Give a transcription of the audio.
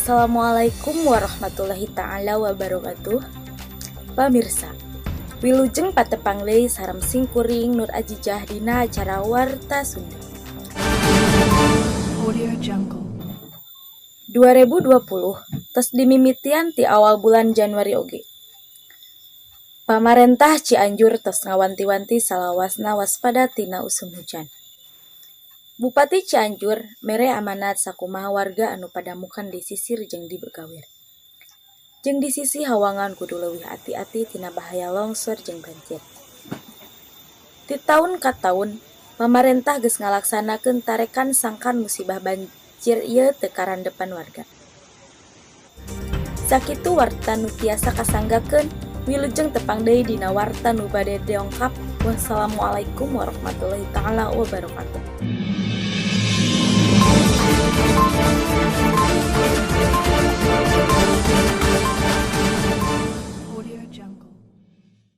Assalamualaikum warahmatullahi taala wabarakatuh. Pamirsa, wilujeng patepang deui sareng simkuring Nur Ajijah dina acara Warta Sunda. Audio Jungle. 2020 tos dimimitian ti awal bulan Januari oge. Pamarentah Cianjur tos ngawanti-wanti salawasna waspada tina usum hujan. Bupati Cianjur mere amanat sakumaha warga anu padamukan di sisir jeung di Gawir. Jeung di sisi hawangan kudu leuwih ati-ati tina bahaya longsor jeung banjir. Ti taun ka taun, pamarentah geus ngalaksanakeun tarekan sangkan musibah banjir ieu teu karandepan warga. Sakitu warta nu tiasa kasanggakeun, wilujeng tepang deui dina warta nu bade dongkap. Wassalamualaikum warahmatullahi taala wabarakatuh.